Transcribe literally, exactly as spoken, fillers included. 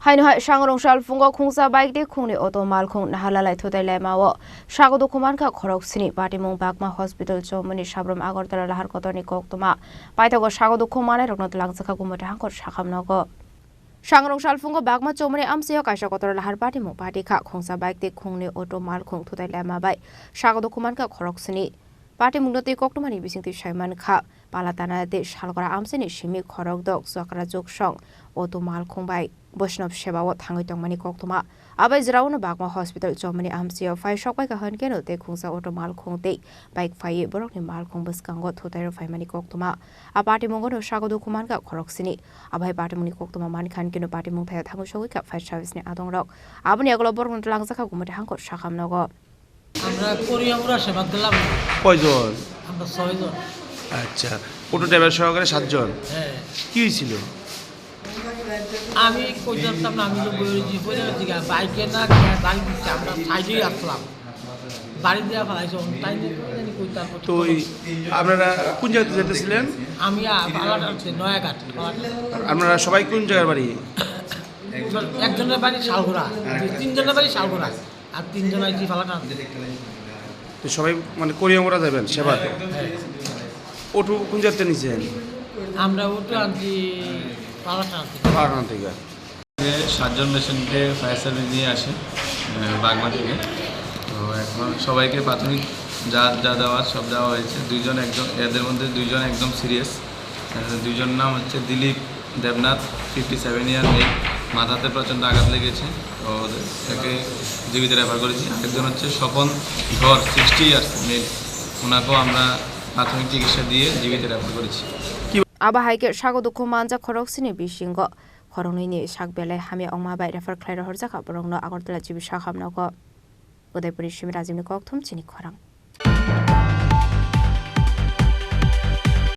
Haino hai sangrong salphungo khungsa bike tei khungni auto malkhung naharlalai thutai laimao sago dukhu mankha khorok sini. Patimung Bagma Hospital chomani sabrum Agartala lahar kotorni koktwma paithago sago dukhu manai rokno twlangjakha Gumati hangkor sakham nogo. Sangrong salphungo Bagma chomani amchaio kaisa kotor lahar patimung patikha. Khungsa bike tei khungni auto malkhung thutai laima bai sago dukhu mankha khorok sini. Patimungno tei koktwmani bisingtwi saimankha. Palatana tei Salgora amchaini simi khorok dok chakra juksong auto malkhung bai Boishnab sebao thangwi tongmani koktwma. Abai jwraono Bagma Hospital chomani amchaio phai sokpaikha hwnkhe no tei khungsa auto malkhung tei bike phaiwi borokni malkhung bwskango thutairok phaimani koktwma. A patimungo no sago dukhu mankha khorok sini. Abai patimungni koktwma mankha hwnkhe no patimung thaio thangwi sogwikha fire service ni adongrok. Aboni yagulo borokno twlangjakha Gumati hangkor sakham nogo. আমরা করিয়ামুরা সেবা দিলাম। কয়জন? আমরা ছয়জন। আচ্ছা, auto driver সহকারে সাতজন। হ্যাঁ। কি হয়েছিল? আমি কই জানতাম না, আমি তো বই জিপে যাওয়ার দিকে বাইকে না, গাড়ি দিচ্ছে, আমরা সাইডেই আসলাম। বাড়ি দিয়ে ফেলাইছে, তাই নিয়ে কই জানি কই তারপর তো ওই আপনারা কোন জায়গাতে যেতেছিলেন? আমি আ-, পালাটা হচ্ছে নয়াঘাট, পালাটা। আপনারা সবাই কোন জায়গার বাড়ি? একজনের বাড়ি শালগোড়া, তিনজনের বাড়ি শালগোড়া। আর তিনজন আইছি ফালাটা আনতে। তো সবাই মানে করিয়ামুরা যাবেন সেবা? হ্যাঁ। অটো কোন জায়গাতে নিছেন? আমরা অটো আনছি ফালাটা আনতে। ফালাটা থেকে। সাতজন পেশেন্টকে ফায়ার সার্ভিস নিয়ে আসে, আহ, বাগমা থেকে। তো এখন সবাইকে প্রাথমিক যা, যা দেওয়ার সব দেওয়া হয়েছে। দুইজন একদম, এদের মধ্যে দুইজন একদম সিরিয়াস। আহ, দুইজন নাম হচ্ছে Dilip Debnath, fifty seven year male, মাথাতে প্রচণ্ড আঘাত লেগেছে। তো ওদের, তাকে জীবিত রেফার করেছি। আরেকজন হচ্ছে স্বপন ধর, সিক্সটি ইয়ার্স মেল, ওনাকেও আমরা প্রাথমিক চিকিৎসা দিয়ে জীবিত রেফার করেছি। Abo hai khe sago dukhu manjak khorok sini bisingo khoroknwi ni sak belai hamya wngma bai refer khlai rohorjak borokno Agartala G B sakham nogo. Udaipuri simi Rajibni kokthum chini khorang.